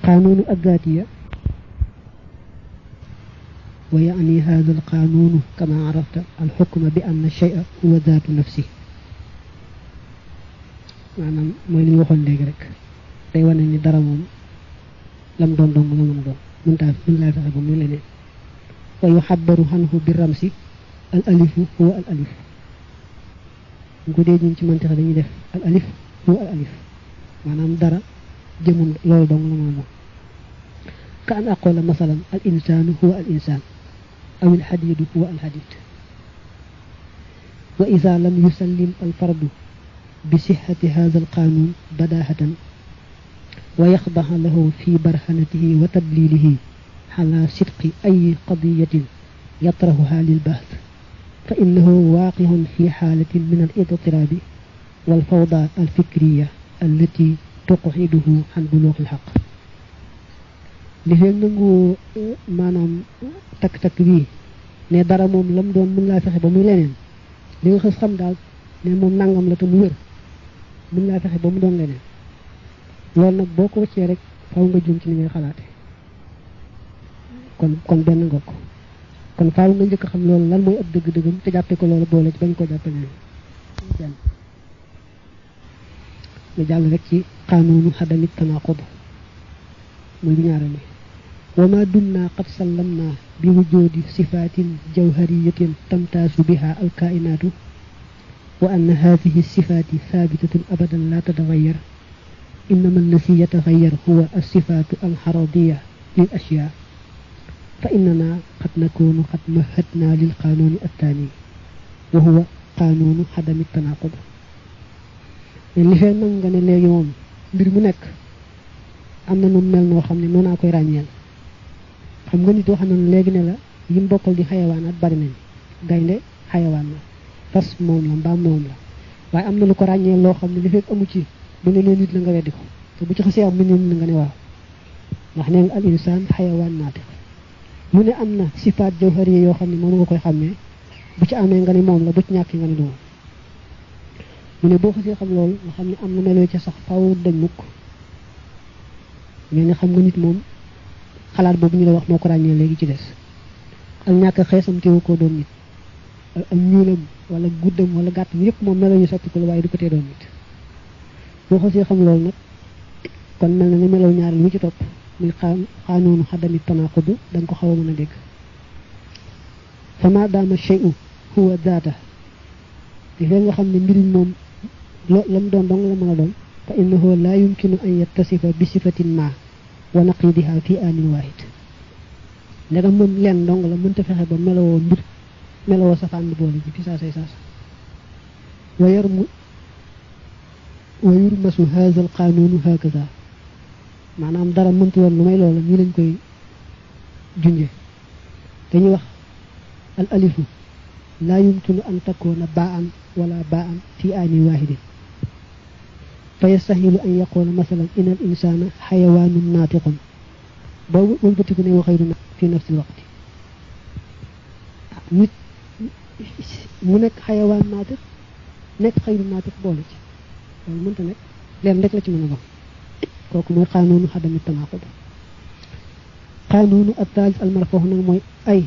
قانون الذاتية ويعني هذا القانون كما عرفت الحكم بأن الشيء هو ذات نفسه maanaam mooy li ñu waxoon léegi rek day wane ni dara moom lam doon dong la mën a doon mën laa fexe ba muy leneen wa yuxabbaru anhu bi ramsi al alifu huwa al alif ñu ko dee ñu ci mantiq dañuy def al alif huwa al alif maanaam dara jëmum loolu dong la mën a doon ka an aqola masalan al insanu huwa al insan aw al hadidu huwa al hadid wa ida lam yusallim al fardu بصحة هذا القانون بداهة ويخضع له في برهنته وتدليله على صدق أي قضية يطرحها للبحث فإنه واقع في حالة من الاضطراب والفوضى الفكرية التي تقعده عن بلوغ الحق لفين نغو مانام تك تك بي ne dara mom lam doon mën la fexé ba muy leneen li nga xess xam dal ne mom nangam la te mu wër mën laa fexe ba mu doon leneen loolu nag boo ko wëccee rek faw nga jum ci ni ngay xalaate kon benn nga ko kon faaw nga njëkk xam loolu lan mooy ab dëgg-dëggam te jàppe ko loolu boole ci bañ ko jàppe ne nga jàll rek ci qanunu hadamit tanaqud muy ñaareel wa ma dumna qad sallamna bi wujudi sifatin jawhariyatin tamtasu biha al kainatu وأن هذه الصفات ثابتة أبدا لا تتغير إنما الذي يتغير هو الصفات الحرضية للأشياء فإننا قد نكون قد مهدنا للقانون الثاني وهو قانون عدم التناقض اللي فين nga ne legi mom mbir mu nek amna nu mel no xamni nona koy ragnel xam nga nit wax na legi ne la yim bokkal di xayawanat bari nañ gaynde xayawan la fas moom la mbaam moom la waaye am na lu ko ràññee loo xam ne li fekk amu ci bu ne leen nit la nga weddi ko te bu ci xasee am mu ne nga ne waaw ndax nee nga al insaan xayawaan naatiq mu ne am na sifaat jawhariya yoo xam ne moom nga koy xàmmee bu ci amee nga ne moom la bu ci ñàkki nga ne du mu ne boo xasee xam loolu nga xam ne am na meloo ca sax faw dañ mukk mais ne xam nga nit moom xalaat boobu ñu la wax moo ko ràññee léegi ci des ak ñàkk xeesam teewu koo doon nit am ñuulam wala guddam wala gàttam yépp moom melo ñu soppi ko waaye du ko tee doon nit boo xasee xam loolu nag kon mel na ni melaw ñaari lu ci topp muy xaanoonu xadami tanaqud da nga ko xaw a mën a dégg fa ma daama shay'u huwa daata di nga xam ne mbir moom lam doon dong la mën a doon fa innahu la yumkinu an yattasifa bi sifatin ma wa naqidiha fi anin wahid ndegam moom leen dong la mënta fexe ba melawoo mbir melawoo safaan bi boole ci fi saasay saasa wa yurmasu hadha al qanun hakaza maanaam dara mëntu woon lu may loola ñu lañ koy junje dañuy wax al alifu la yumkinu an takuna ba'an wala ba'an fi ani wahidin فيستحيل أن يقول مثلا إن الإنسان حيوان ناطق والبتكون وخيرنا في نفس الوقت mu nek xayawaan naatiq nek xayru naatiq boole ci loolu mënta nek leen rek la ci mën a doon kooku mooy qanunu xadami tanaqud qanunu الثالث المرفوع nag mooy ay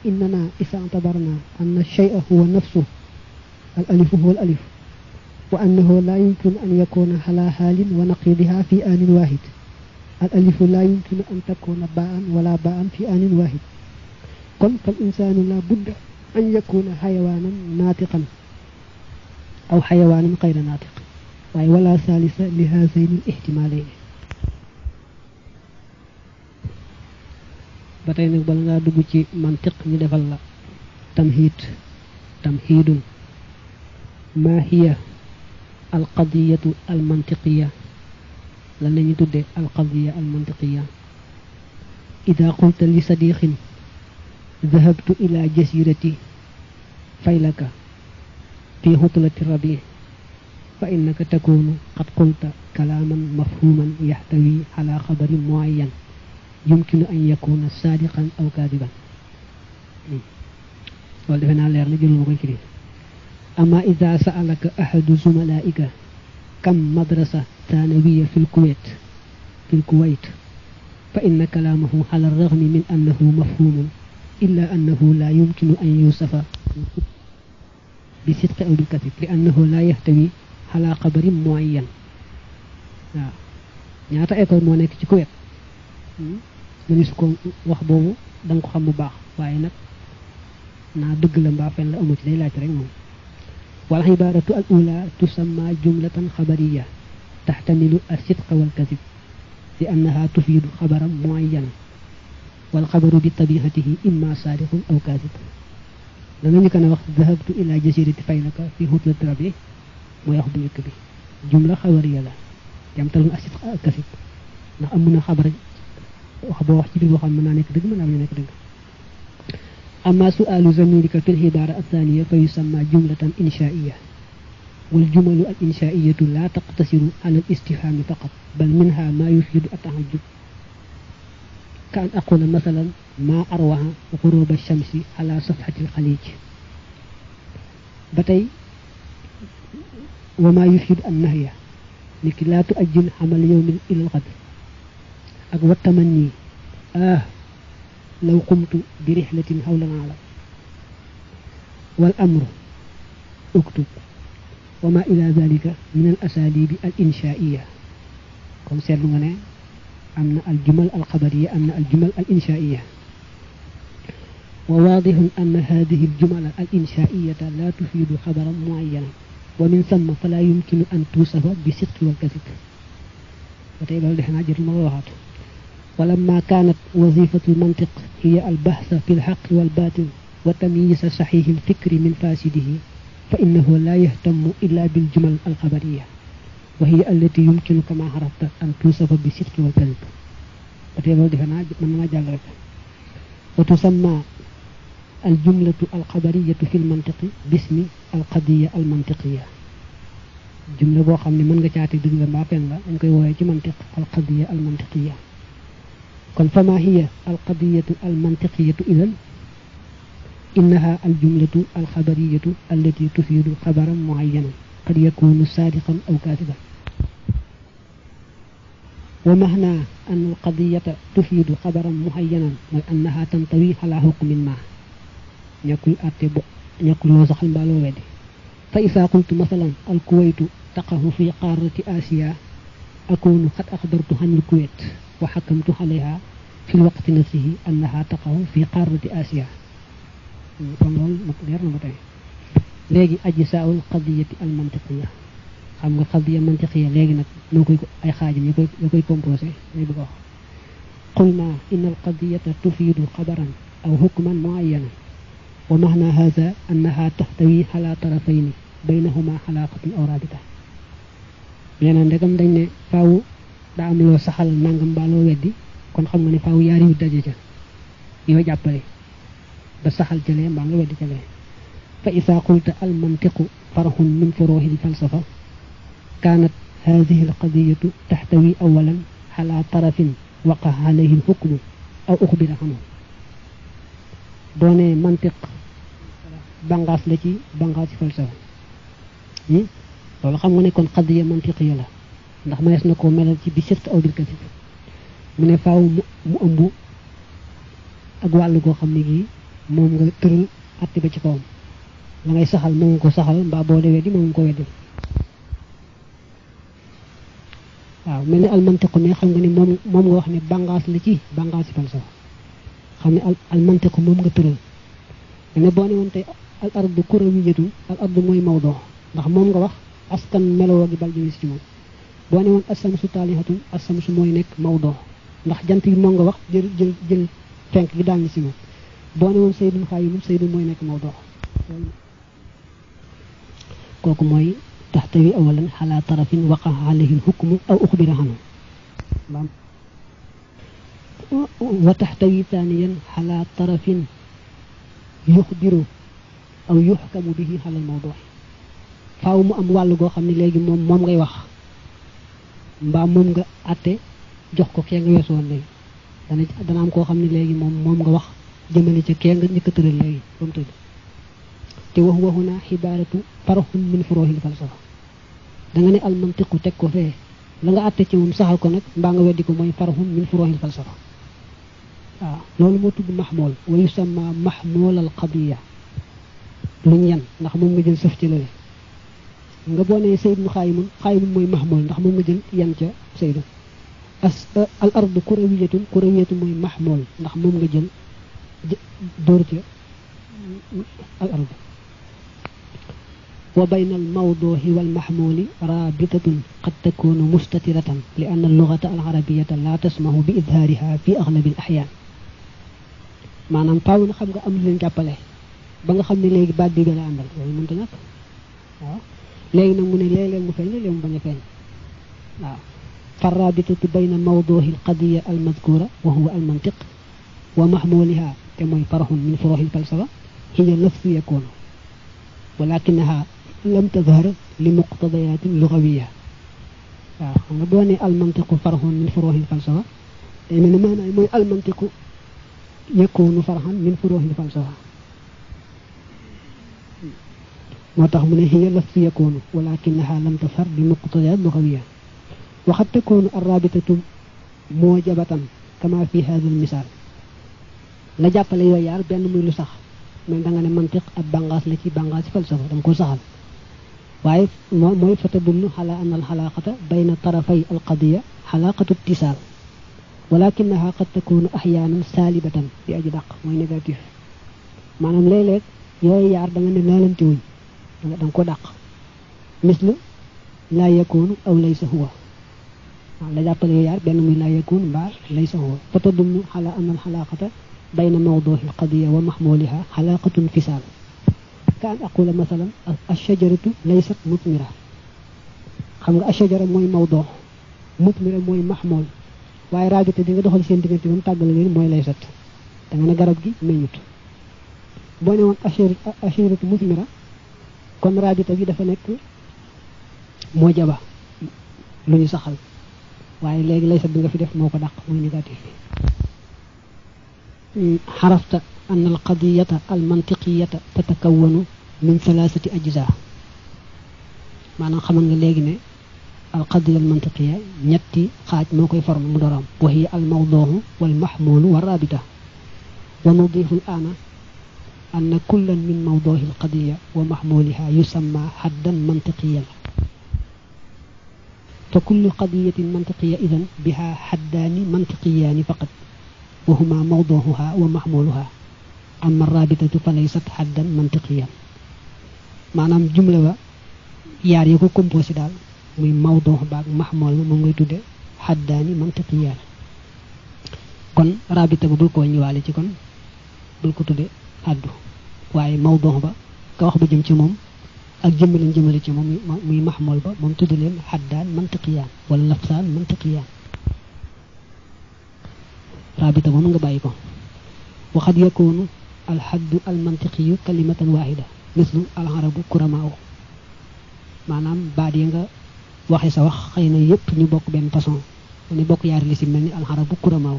إننا إذا اعتبرنا أن الشيء هو نفسه الألف هو الألف وأنه لا يمكن أن يكون على حال ونقيضها في آن واحد الألف لا يمكن أن تكون باء ولا باء في آن واحد قل فالإنسان لا بد أن يكون حيوانا ناطقا أو حيوانا غير ناطق ولا ثالث لهذين الاحتمالين batay nak bal nga dugg ci mantiq ñu defal la tamhid ma hiya al qadiyatu al mantiqiyya lan lañu tuddé al qadiyya al mantiqiyya idha qulta li sadiqin ذهبت إلى جزيرة فيلك في هطلة الربيع فإنك تكون قد قلت كلاما مفهوما يحتوي على خبر معين يمكن أن يكون صادقا أو كاذبا ولدفنا لير نجل مغيكري أما إذا سألك أحد زملائك كم مدرسة ثانوية في الكويت fa inna kalaamahu ala ar-raghmi min annahu mafhumun illa annahu la yumkinu an yusafa bi sidqi aw bil kadhib li annahu la yahtawi ala khabarin muayyan waaw ñaata école moo nekk ci Kuwait mëni su ko wax boobu da nga ko xam bu baax waaye nag naa dëgg la mbaa fen la amu ci day laaj rek moom wal ibaratu al ula tusamma jumlatan xabariya taxtamilu as-sidqa wal kadhib li annaha tufiidu xabaran muayyanan wal xabaru bi tabihatihi imma saadiqun aw kadhib da nga ñu ko ne wax dahabtu ila jasirati faylaka fi hutlati rabi mooy wax bu njëkk bi jumla xabariya la yamtalun as-sidqa ak kadhib ndax am na xabar wax boo wax ci biir boo xam mën naa nekk dëgg mën naa nekk dëgg أما سؤال زميلك في العبارة الثانية فيسمى جملة إنشائية والجمل الإنشائية لا تقتصر على الاستفهام فقط بل منها ما يفيد التعجب كأن أقول مثلا ما أروع غروب الشمس على صفحة الخليج بتي وما يفيد النهي لكي لا تؤجل عمل يوم إلى الغد أقوى التمني لو قمت برحلة حول العالم والأمر اكتب وما إلى ذلك من الأساليب الإنشائية كم سيرنا أمن الجمل الخبرية أمن الجمل الإنشائية وواضح أن هذه الجمل الإنشائية لا تفيد خبرا معينا ومن ثم فلا يمكن أن توصف بالصدق والكذب وتيبال لحنا جر الموضوعات ولما كانت وظيفة المنطق هي البحث في الحق والباطل وتمييز صحيح الفكر من فاسده فإنه لا يهتم إلا بالجمل الخبرية وهي التي يمكن كما عرفت أن توصف بالصدق والكذب وتسمى الجملة الخبرية في المنطق باسم القضية المنطقية جملة بو خامني من nga ciati deug la ba fen la dañ koy woyé ci mantiq القضية المنطقية كن فما هي القضية المنطقية إذن إنها الجملة الخبرية التي تفيد خبرا معينا قد يكون صادقا أو كاذبا ومعنى أن القضية تفيد خبرا معينا وأنها تنطوي على حكم ما يقول أتبع يقول وزخ البالو ودي فإذا قلت مثلا الكويت تقع في قارة آسيا أكون قد أخبرت عن الكويت وحكمت عليها في الوقت نفسه أنها تقع في قارة آسيا فمول مقدر نمتين لغي أجزاء القضية المنطقية xam nga qadiyya mantiqiyya legi nak nokoy ay xajim ñukoy composé ay bëgg wax qulna inna al-qadiyyata tufidu khabaran aw hukman mu'ayyanan wa ma'na hadha annaha tahtawi ala tarafayn baynahuma halaqatun aw rabita yena ndegam dañ ne faaw da am lo saxal nangam ba lo weddi kon xam nga ne faaw yaari yu dajé ca yo jappalé ba saxal jëlé mba nga weddi jëlé fa isa qulta al mantiqu farhun min furuhi al falsafa كانت هذه القضية تحتوي أولا على طرف وقع عليه الحكم أو أخبر عنه دوني منطق بانغاس لكي بانغاس فلسفة لولا خم نكون قضية منطقية لا ndax manes nako melal ci bi sirte aw bil kasif mu ne faaw mu ëmb ak walu go xamni gi mom nga teul atté ba ci kawam la ngay saxal mom ko saxal mba bo dewe di mom ko weddi waaw melni al mantiq mi xam nga ni mom nga wax ni bangas la ci bangas falsafa xam ni al mantiq mom nga teul ne bo ni won tay al ardu kurawiyatu al ardu moy mawdu ndax mom nga wax askan melo gi bal di ci mom bo ni won as-samsu talihatun as-samsu moy nek mawdu ndax jant yi mo nga wax jël fenk gi dal ni ci mom bo ni won sayyidun khayyim sayyidun moy nek mawdu koku moy تحتوي أولا على طرف وقع عليه الحكم أو أخبر عنه وتحتوي ثانيا على طرف يخبر أو يحكم به على الموضوع فاو مو ام والو go xamni legi mom ngay wax mba mom nga atté jox ko ke nga wesson legi dana am ko xamni legi mom nga wax jëmele ci ke nga ñëk teural legi bam tudd te wax waxuna xibaaratu farhun min furuhil falsafa da nga ne al mantiqu tek ko fe la nga atté ci mom saxal ko nak mba nga weddi ko moy farhun min furuhil falsafa loolu moo tudd mahmul wa yusamma mahmul al qadiya luñ yan ndax moom nga jël sëf ci lale nga boo nee saydun xaayimun mooy mahmul ndax moom nga jël yan ca saydun al ardu kurawiyatun mooy mahmul ndax moom nga jël dóor ca al ardu wa bayna al mawduhi wal mahmuli rabitatun qad takunu mustatiratan li anna al lughata al arabiyata la tasmahu bi idhariha fi aghlab al ahyan maanaam faaw na xam nga am lu leen jàppale ba nga xam ne léegi baat bi gën a àndal loolu mënta ñàkk waaw léegi nag mu ne léeg-léeg mu feeñ léeg-léeg mu bañ a feeñ waaw farrabitatu bayna mawduhi alqadiya almadkura wa huwa almantiq wa mahmuliha te mooy farahun min furuhi alfalsafa hiya nafsu yakunu walakinaha lam tadhar li muqtadayatin lughawiya waaw xam nga boo ne almantiqu farahun min furuhi alfalsafa day mel ne maanaam mooy almantiqu yakunu farahan min furuhi alfalsafa moo tax mu ne hiya lafsu yakunu walakinaha lam tadhar li muqtadayatin lughawiya وقد تكون الرابطة موجبة كما في هذا المثال لا جابل يوي يار بن موي لو صح من دا nga ne mantiq ab bangas la ci bangas falsafa dam ko saxal waye moy fatadullu ala anna al halaqata bayna tarafay al qadiyya halaqatu ittisal ولكنها قد تكون احيانا سالبة في اجي دق moy négatif manam lay lek yoy yar da nga ne nalanti wuñ da nga ko daq mislu la yakunu aw laysa huwa la jàppale yaar benn muy la yakun mbaa laysa huwa fatadullu ala anna al halaqata bayna mawduhi al qadiyya wa mahmuliha halaqatun fisal kan aqula mathalan ash-shajaratu laysat mutmira xam nga ash-shajara mooy mawdu mutmira mooy mahmul waaye rabita di nga doxal seen diggante moom tàggale leen mooy laysat da nga ne garab gi meññut boo ne woon ash-shajaratu mutmira kon rabita bi dafa nekk moo jaba lu ñu saxal waaye léegi laysa bi nga fi def moo ko dàq muy négatif bi xarafta an al qadiyata al mantiqiyata tatakawanu min thalathati ajza maanaam xamal nga léegi ne al qadiya al mantiqiya ñetti xaaj moo koy forme mu doram wa hiya al mawduhu wal mahmulu wa rabita wa nudifu al ana anna kullan min mawduhi al qadiya wa mahmuliha yusamma haddan mantiqiyan فكل قضية منطقية إذن بها حدان منطقيان فقط وهما موضوعها ومحمولها أما الرابطة فليست حدا منطقيا معنام جملة يار يكو كومبوسي دال muy موضوع باك محمول mo ngay tudde حدان منطقيان kon rabita bu ko ñewale ci kon bul ko tudde haddu waye mawdu ba ka wax ba jëm ci mom ak jëmale ci mom muy mahmul ba mom tuddu len haddan mantiqiyan wala lafsan mantiqiyan rabita mom nga bayiko wa qad yakunu al hadd al mantiqi kalimatan wahida mislu al arab kuramaaw manam baat yi nga waxe sa wax xeyna yépp ñu bokk ben façon ni bokk yaar li ci melni al arab kuramaaw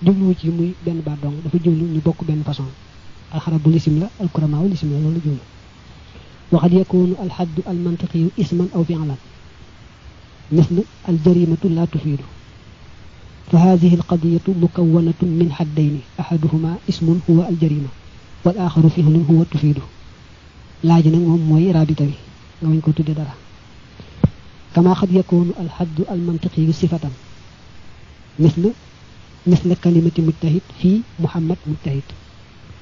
jublu ci muy ben baat dong dafa jublu ñu bokk ben façon al arab lisim la al kuramaaw lisim la lolu jublu وقد يكون الحد المنطقي اسما أو فعلا مثل الجريمة لا تفيد فهذه القضية مكونة من حدين أحدهما اسم هو الجريمة والآخر فعل هو تفيد لا جنهم موي رابطة نوين كنت دارا كما قد يكون الحد المنطقي صفة مثل كلمة مجتهد في محمد مجتهد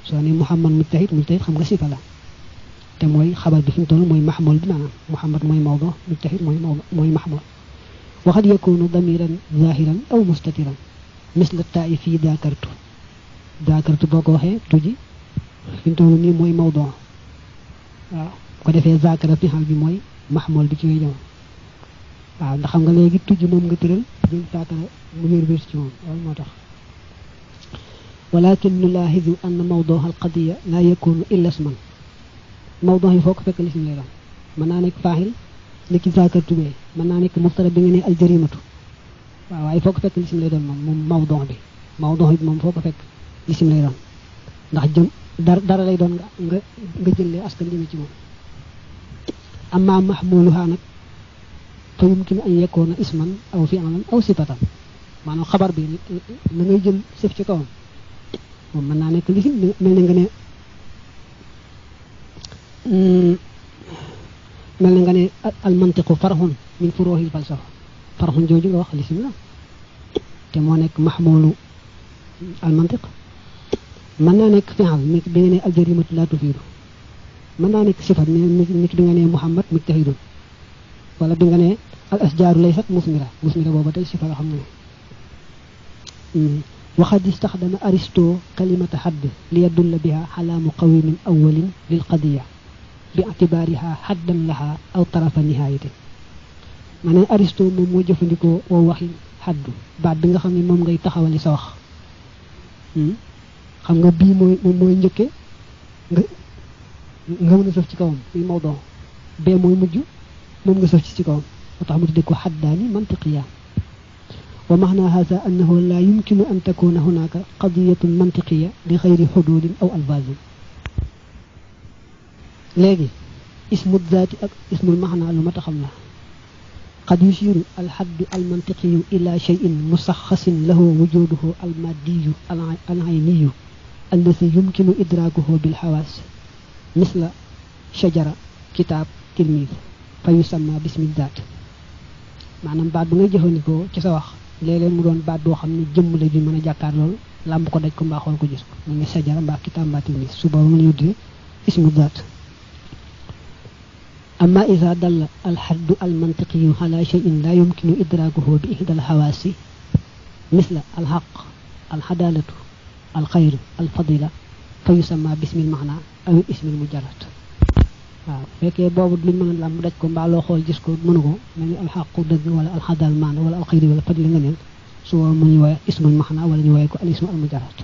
سوني محمد مجتهد خمغا صفة لا te moy xabar bi fimu tollu moy mahmul bi manam muhammad moy mawdu mujtahid moy mahmul wa qad yakunu damiran zahiran aw mustatiran misl ta'i fi dakartu boko waxe tuji fimu tollu ni moy mawdu waaw ko defé zakara fi hal bi moy mahmul bi ci way jaw waaw ndax xam nga legi tuji mom nga teural di zakara mu wër wër ci mom wal motax ولكن نلاحظ أن موضوع القضية لا يكون إلا اسما موضوع فوق فك الاسم لي دون من نا نيك فاعل نيك ذاكرت بي من نا نيك مبتدا بي ني الجريمه واي فوق فك الاسم لي دون موم موضوع بي موم فوق فك الاسم لي دون ndax jëm dara lay doon nga jëlé askan jëm ci mom amma mahmuluha nak fa yumkin an yakuna isman aw fi'lan aw sifatan manam xabar bi la ngay jël sef ci kawam moom mën naa nekk lisim mel na nga ne mel na nga ne al mantiqu farhun min furuhil falsafa farhun jooju nga wax lisim la te moo nekk mahmulu al mantiq mën naa nekk fi'al mi bi nga ne al jarimatu la tufiidu mën naa nekk sifat ni ki bi nga ne muhammad mujtahidun wala bi nga ne al asjaaru laysat musmira booba tey sifa la xam nga ne waxad istaxdama aristo kalimata xadd li yadulla biha ala muqawimin awalin lil qadiya bi itibaariha xaddan laha aw tarafa nihaayati maanaam aristo moom moo jëfandikoo woo waxi xaddu baat bi nga xam ne moom ngay taxawali sa wax xam nga bii mooy njëkke nga mën a sëf ci kawam muy mawdoo bee mooy mujj moom nga sëf ci kawam moo tax mu tuddee ko xaddaani mantiqiya wa maxna hada annahu la yumkinu an takuna hunaka qadiyatun mantiqiya li xayri xududin aw alfazin léegi ismu zaati ak ismul maxna lu ma taxam la qad yushiru alxaddu almantiqiyu ila cheyin musaxasin lahu wujuduhu almaddiyu alayniyu allati yumkinu idrakuhu bilxawaas misla shajara kitaab tilmid fa yusamma bismi zaat maanaam baat bu ngay jëfandikoo ci sa wax léeg-léeg mu doon baat boo xam ne jëmm la ju mën a jàkkaar loolu làmb ko daj ko mbaa xool ko gis ko mu ngi sajara mbaa kitaab mbaa tilmis suba mu ngi yuddee ismu zaat amma ida dalla alxaddu almantiqiyu ala cheyin la yumkinu idrakuhu bi ihda alxawaasi misla alxaq alxadalatu alxayr alfadila fa yusamma bismil maxna aw ismil mujarrad waaw fekkee boobu luñ mën a làmb daj ko mbaa loo xool gis ko mënu ko mel ni alxaqu dëgg wala alxadal maan wala alxayri wala fadli nga neen su boobu mu ñu woowee ismul maxna wala ñu woowee ko al ismu al mujarrad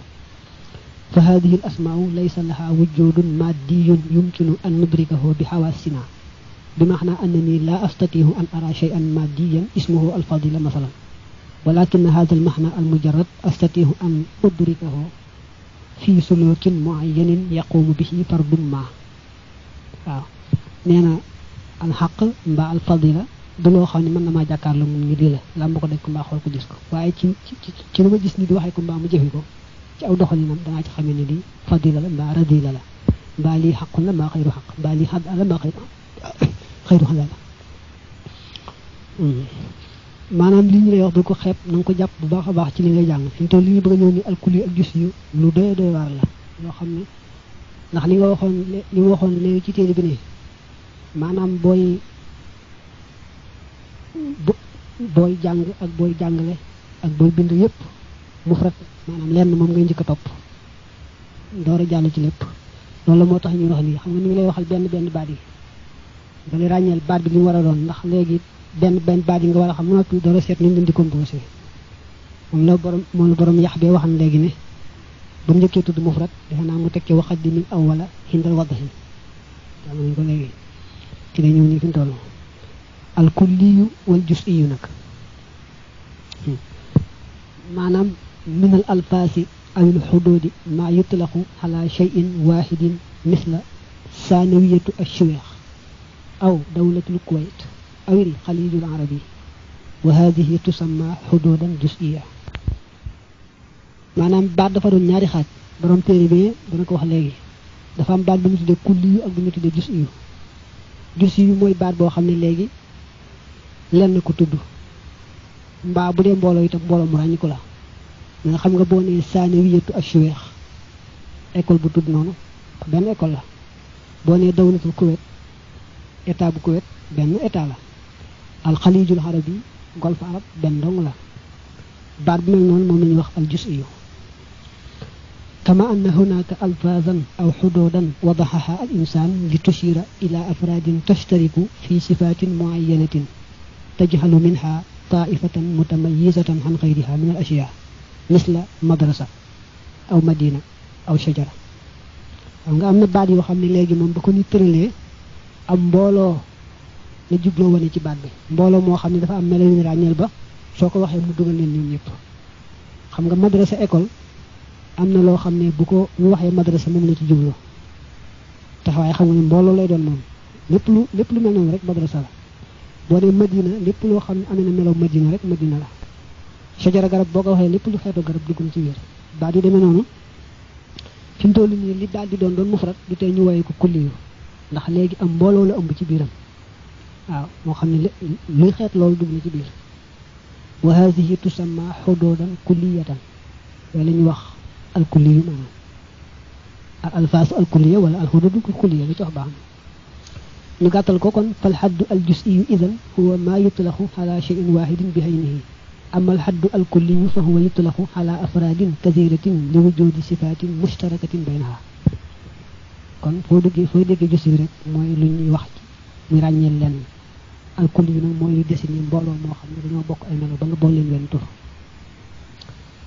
fa hadihi al asmaau laysa laha wujudun maddiyun yumkinu an nudrikahu bi xawaasina bi maxna annani la astatihu an ara shay'an maddiyan ismuhu al fadila masalan walakin hada al maxna al mujarrad astatihu an udrikahu fi sulukin muayyanin yaqumu bihi fardun ma waaw nee na alxaq mbaa alfadila du loo xam ne mën na maa jàkkaarloo moom ñu di la làmb ko daj ko mbaa xool ko gis ko waaye ci lu ma gis ni di waxee ko mbaa mu jëfe ko ci aw doxalinam dangaa ci xamee ne lii fadila la mbaa radila la mbaa lii xaqun la mbaa xayru xaq mbaa lii xad la mbaa xayru xada la maanaam li ñu lay wax du ko xeeb na nga ko jàpp bu baax a baax ci li ngay jàng fi mu toll li ñu bëgg a ñëw ni alkuli ak gis yu lu doy doy waar la loo xam ne ndax li ma waxoon léegi ci téere bi ne maanaam booy jàng ak booy jàngale ak booy bind yépp mufrad maanaam lenn moom ngay njëkk a topp door a jàll ci lépp loolu la moo tax ñuy wax lii xam nga ni ngi lay waxal benn baat yi nga lay ràññeel baat bi li mu war a doon ndax léegi benn baat yi nga war a xam mu noppi door a seet ni ñu leen di composé moom la borom yax bee waxan léegi ne ba mu njëkkee tudd mufrad defe naa mu tekkee waxat di min aw wala xindal waddaxi am nañ ko léegi ci la ñëw nii fi mu toll al kulliyu wal juz'iyu nag maanaam min al alfaasi aw al xuduudi maa yutlaqu ala cheyin waxidin misla saanawiyatu alchuweex aw dawlatul kuwayt aw il xalijul arabi wa hadihi tusamma xuduudan juz'iya maanaam baat dafa doon ñaari xaaj borom téere bi dana ko wax léegi dafa am baat bu ñu tuddee kulli yu ak bu ñu tuddee jus yu mooy baat boo xam ne léegi lenn ko tudd mbaa bu dee mbooloo itam mbooloo mu ràññi ko la nga xam nga boo nee saanawiyatu ash-Shuweex école bu tudd noonu benn école la boo nee dawlatul Kuwait état bu Kuwait benn état la al-Xaliijul Arabi golfe arab benn dong la baat bu mel noonu moom la ñuy wax al juz'iyyu كما أن هناك ألفاظا أو حدودا وضحها الإنسان لتشير إلى أفراد تشترك في صفات معينة تجعل منها طائفة متميزة عن غيرها من الأشياء مثل مدرسة أو مدينة أو شجرة nga am na baat yoo xam ne léegi moom ba ko ni tëralee am mbooloo la jubloo wane ci baat bi mbooloo moo xam ne dafa am melo yu ràññeel ba soo ko waxee mu dugal leen ñoom ñëpp xam nga madrasa école am na loo xam ne bu ko ñu waxee madrasa moom la ci jublu taxawaay xam nga ne mbooloo lay doon moom lépp lu mel noonu rek madrasa la boo dee madina lépp loo xam ne amee na melaw madina rek madina la sajara garab boo ko waxee lépp lu xeetu garab dugg na ci biir baat yi demee noonu fi mu toll nii li daal di doon mufrad du tee ñu woyee ko kulliyu ndax léegi am mbooloo la ëmb ci biiram waaw moo xam ne luy xeet loolu dugg na ci biir wa haadihi tusamma xuduudan kulliyatan yooyu la ñuy wax al kulliyu maanaam al alfaasu al kulliya wala al xuduudu kulliya li ci wax baax na ñu gàttal ko kon fal xaddu al jusiyu idan huwa maa yutlaxu ala cheyin waxidin bi haynihi ama al xaddu al kulliyu fa huwa yutlaxu ala afraadin kasiratin li wujudi sifatin mustarakatin baynaha kon foo déggee jusiyu rek mooy lu ñuy wax ci muy ràññeel lenn al kulliyu nag mooy lu desini mbooloo moo xam ne dañoo bokk ay melo ba nga bool leen wenn tur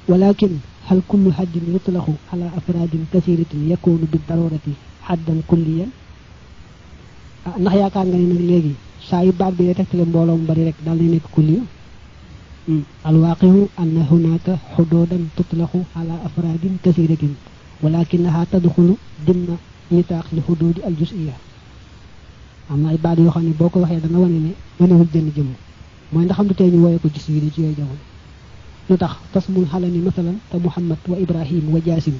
walakin hal kullu xaddin yutlaxu ala afraadin kasiratin yakunu bi darurati xaddan kulliyan ndax yaakaar nga ne nag léegi saa yu baat bi day tegtale mbooloo mu bari rek daal di nekk kulliyu alwaaqihu anna hunaka xuduudan tutlaxu ala afraadin kasiratin walakinaha tadxulu dimna nitaax li xuduudi al jusiya am na ay baat yoo xam ne boo ko waxee dana wane ne wanewul jënn jëmm mooy ndax am du tee ñu wooye ko gis yi ci yooyu jamono lu tax tasmul xalani masalan te muhammad wa ibrahim wa jaasim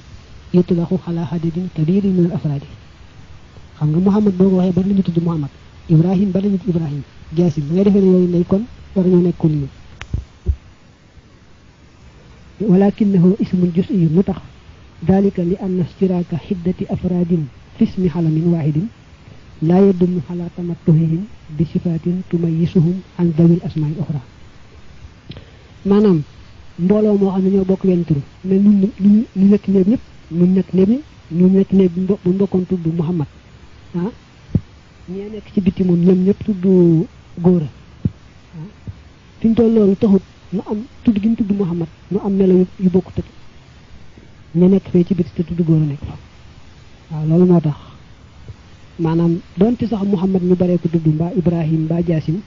yutlaxu ala hadidin kabirin min al afraadi xam nga muhammad boo ko waxee bari nañu tudd muhammad ibrahim bari nañu tudd ibrahim jaasim ngay defee ne yooyu lay kon war ñoo nekk kulliyu walakinahu ismun jus'iyu lu tax dalika li anna istiraka xiddati afraadin fi ismi xalamin waahidin laa yadullu ala tamattuhihim bi sifatin tumayisuhum an dawil asmail oxra maanaam mbooloo moo xam ne ñoo bokk wenn tur mais ñu nekk néeg ñëpp ñu nekk néeg bu mbokkoon tudd muhammad ñee nekk ci biti moom ñoom ñëpp tudd góora fi ñu toll loolu taxut nu am tudd gi ñu tudd muhammad nu am melo yu bokk tëdd ña nekk fee ci biti te tudd góora nekk fa waaw loolu moo tax maanaam donte sax muhammad ñu baree ko tudd mbaa ibrahim mbaa jaasim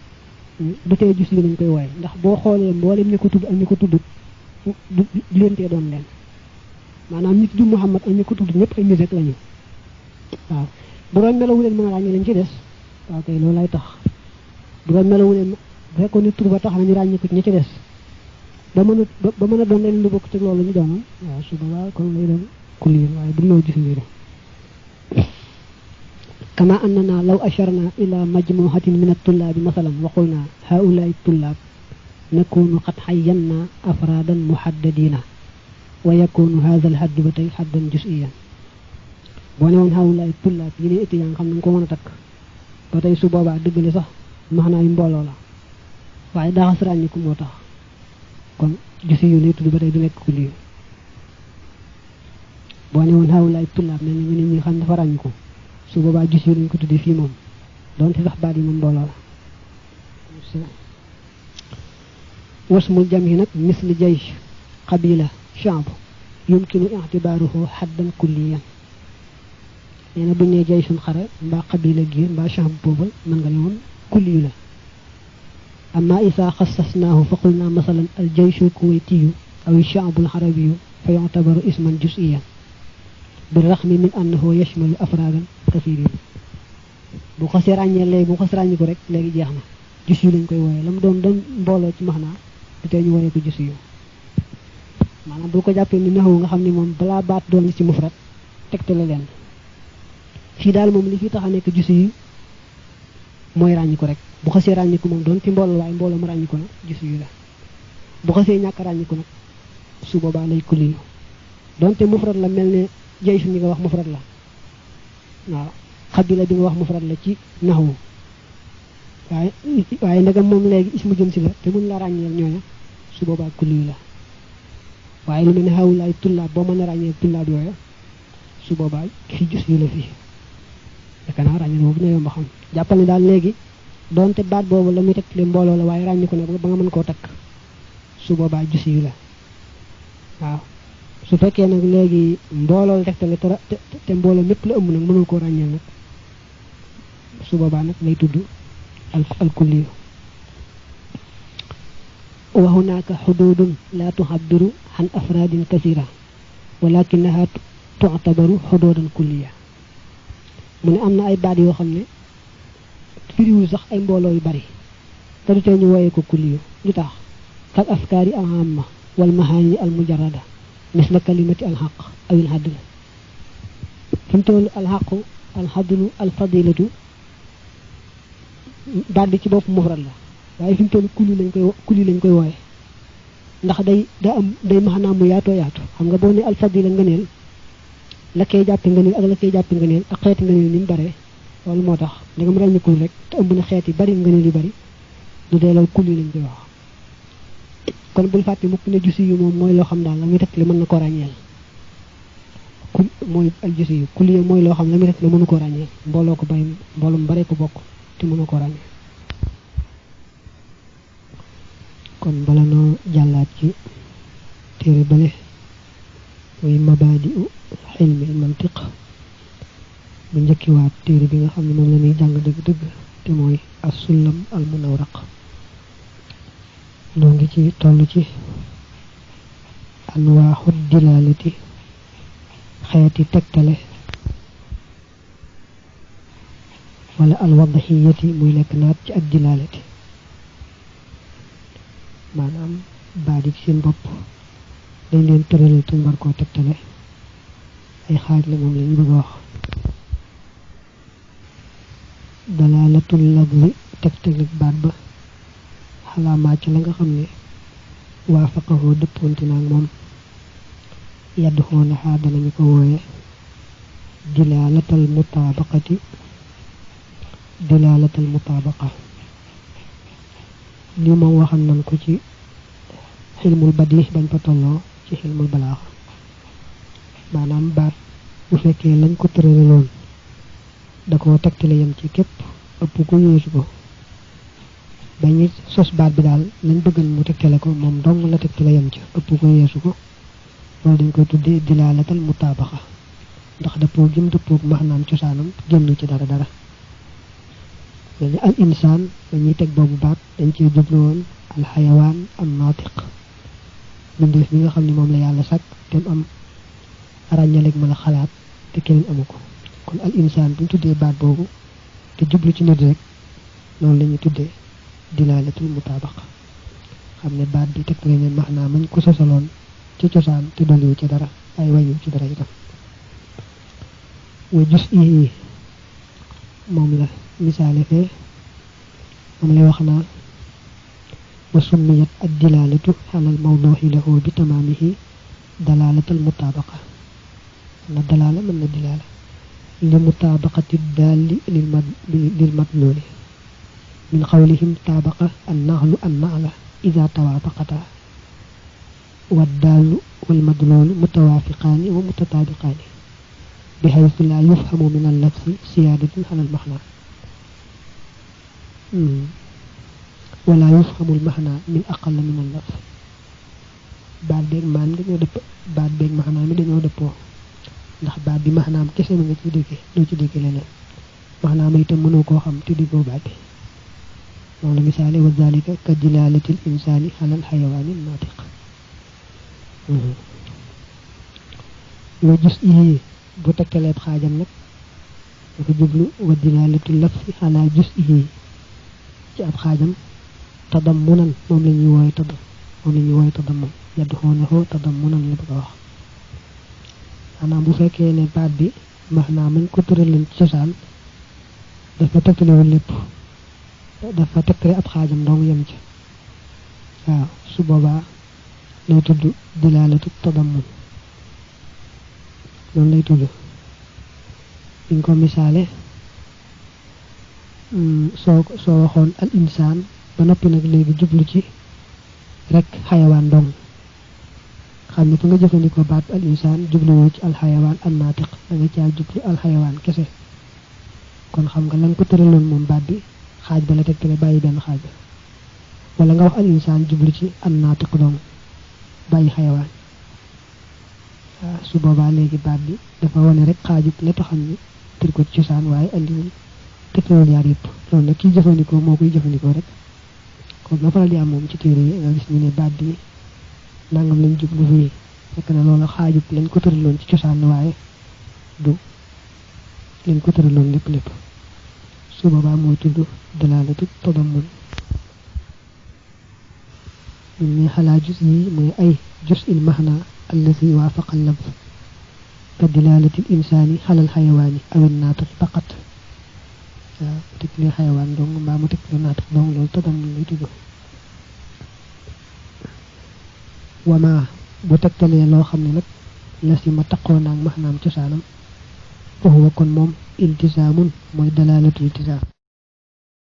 du tee gis li nañ koy wooye ndax boo xoolee mboolem ñi ko tudd ak ñi ko tudd du leen tee doon leen maanaam ñi tudd muhammad ak ñi ko tudd ñëpp ay nit rek lañu waaw bu doon melawu leen mën a ràññee lañ ci des waaw kay loolu lay tax bu doon melawu leen bu fekkoon ne tur ba tax nañu ràññee ko ñi ci des ba mën a doon leen lu bokk ci loolu ñu doonoon waaw su boobaa kon lay doon kulliyen waaye bu loo gis ngir كما أننا لو أشرنا إلى مجموعة من الطلاب مثلا وقلنا هؤلاء الطلاب نكون قد حينا أفرادا محددين ويكون هذا الحد بتي حدا جزئيا بونيون هؤلاء الطلاب يلي إتيان خم نكو مانا تك بتي سبابا دغلي صح مخنا مبولو لا واي دا خسرانيكو موتاخ كون جزئي لي تود بتي دو نيك كولي بونيون هؤلاء الطلاب ني ني خم دا فرانيكو su boobaa gis yi lañ ko tuddee fii moom donte sax baat yi moom mbooloo la wasmul jam yi nag misli jaysh qabila shaab yumkinu i'tibaaruhu haddan kulliyan nee na buñ nee jayshun xare mbaa qabila giir mbaa shaab boobal mën nga ne woon kulliyu la amma isa xassasnaahu fa qulna masalan al jayshul kuwaytiyu aw shaabul xarabiyu fa yu'tabaru isman juz'iyan بالرغم من أنه يشمل أفرادا كثيرين bu xasse ràññee léegi bu xasse ràññi ko rek léegi jeex na gis yu lañ koy wooye lam doon mbooloo ci max naa du tee ñu wooye ko gis yu maanaam bu ko jàppee ni naxu nga xam ni moom balaa baat doon ci mufrat tegtale leen fii daal moom li fi tax a nekk gis yu mooy ràññi ko rek bu xasse ràññi ko moom doon ci mbooloo waaye mbooloo mu ràññi ko nag gis yu la bu xasse ñàkk ràññi ko nag su boobaa lay kulli donte mufrat la mel ne jay su ñi nga wax mufrad la waaw xabila bi nga wax mufrad la ci naxwu waaye ndegam moom léegi ismu jëm si la te mun la ràññeel ñooña su boobaa kulli la waaye lu mel ne xawlaay tullaab boo mën a ràññeel tullaab yooya su boobaa fi gis yu la fii yaakaar naa ràññeel boobu ne yomb xam jàppal ne daal léegi donte baat boobu la muy tegtale mbooloo la waaye ràññi ko nag ba nga mën koo takk su boobaa gis yu la waaw su fekkee nag léegi mbooloo tegtale te mbooloo mépp la ëmb nag mënul koo ràññeel nag su boobaa nag lay tudd al kulliyu wa hunaka hududun la tuhabbiru an afradin kathira walakinaha tu'tabaru hududan kulliya mu ne am na ay baat yoo xam ne firiwul sax ay mbooloo yu bari te du tee ñu wooyee ko kulliyu lu tax kal afkaari al amma wal mahaani al mujarrada مثل كلمة الحق أو العدل fim tollu al haqu al hadlu al fadilatu baat bi ci bopp mufrad la waaye fim tollu kuli lañ koy wooye ndax day maanaam mu yaatoo yaatu xam nga boo ne al fadila ngëneel la koy jàppe ngëneel ak la koy jàppe ngëneel ak xeeti ngëneel ni mu bare loolu moo tax ndegam ràññikul rek te ëmb na xeet yi bari ngëneel yu bari du dee loolu kuli lañ koy wax kon bul fàtte mukk ne jusi yu moom mooy loo xam daal la muy tekk li mën na ko ràññeel kul mooy al jusi yu kuli mooy loo xam la muy tekk li mënu ko ràññeel mbooloo ko bari mboolum bare ko bokk te mënu ko ràññeel kon bala noo jàllaat ci téere bale muy mabaadi'u ilmi mantiq bu njëkkiwaat téere bi nga xam ne moom la ñuy jàng dëgg-dëgg te mooy as-sullam al-munawraq noo ngi ci toll ci anwaaxu dilaalati xeeti tegtale wala al-wadhiyati muy lekk naat ci ak dilaalati maanaam baadi ci seen bopp dañ leen tëralal te war koo tegtale ay xaaj la moom la ñu bëgg a wax dalaalatul lafzi tegtale baat ba xalaamaa ci la nga xam ne waafaqahoo dëppoonte naag moom yadd xoonaxaa danañu ko wooye dilaalatal mutaabaqa li moom waxal nañ ko ci xilmul badi bañ fa tolloo ci xilmul balaax maanaam baat bu fekkee lañ ko tëralaloon da ko tegtale yam ci képp ëpp ko yéesu ko bañu sos baat bi daal lañ bëggal mu tegtale ko moom dong la tegtale yam ci ëpp ko yéesu ko loolu dañ koy tuddee dilaalatal mutaabaqa ndax dëppoo gim dëppoo maanaam cosaanam génn ci dara يعني الإنسان dañuy teg boobu baat dañ ci jublu woon al xayawaan am naatiq bindeef bi nga xam ne moom la yàlla sàkk te am ràññaleeg mën a xalaat te keneen amu ko kon al insaan bu ñu tuddee baat boobu te jublu ci nit rek loolu la ñuy tuddee dilaalatul mutaabaqa xam ne baat bi teg ne maanaam mañ ko sosaloon ci cosaan te dolliwu ci dara ay wañu ci dara itam wa jus yi moom la misaale fee am lay wax naa wa summiyat ad dilalatu ala al mawduhi lahu bi tamamihi dalalatal mutabaqa na dalala man na dilala li mutabaqati dali lil madluli min qawlihim tabaqa an nahlu an na'la idha tawafaqata wad dalu wal madlul mutawafiqani wa mutatabiqani بحيث لا يفهم من اللفظ سيادة على المعنى ولا يفهم المعنى من أقل من اللفظ بعد بيك مان dañu depp baat beek maanaam mi dañoo deppoo ndax baat bi maanaam kese nga ci déggee doo ci déggee leneen maanaam itam mënoo koo xam te diggoo baat bi loolu misaale wa zalika ka dilalatil insani ala al xayawaani naatiq wa gis yi bu tekkaleeb xaajam nag dafa jublu wa dilalatu lafsi ala juz'ihi ci ab xaajam tadammunan moom la ñuy wooye tadammum yadxoonahu tadammunan la bëgg a wax maanaam bu fekkee ne baat bi maanaam mañ ko tëraleen ci cosaan dafa tegtalewul lépp dafa tegtale ab xaajam dong yem ci waaw su boobaa lay tudd dilalatu tadammun noonu lay tudd ñu ko misaale soo waxoon al insaan ba noppi nag léegi jublu ci rek xayawaan dong xam ne fa nga jëfandikoo baat al insaan jubluwoo ci al xayawaan an naatiq da nga caa jublu al xayawaan kese kon xam nga la nga ko tëraloon moom baat bi xaaj ba la tegtale bàyyi benn xaaj ba wala nga wax al insaan jublu ci an naatiq dong bàyyi xayawaan su boobaa léegi baat bi dafa wane rek xaajub la taxam ni tër ko ci cosaan waaye andiwul tegtalewul yaar yëpp loolu nag kiy jëfandikoo moo koy jëfandikoo rek kon la faral di am moom ci téere yi nga gis ñu ne baat bi nangam lañ jublu fii fekk na loolu xaajub lañ ko tëraloon ci cosaan waaye du lañ ko tëraloon lépp su boobaa mooy tudd dalaalatu tadammun ñu ne xalaa jus yi mooy ay jus il mahna الذي وافق اللفظ ka dilalati insani halal xayawaani awin naataq faqat waaw tek li xayawaan dong mbaa mu tek li naataq dong loolu tadam lay tudd wama bu tegtalee loo xam ne nag la si ma taqoo naag maxnaam cosaanam fa huwa kon moom iltisaamun mooy dalalatul iltisaam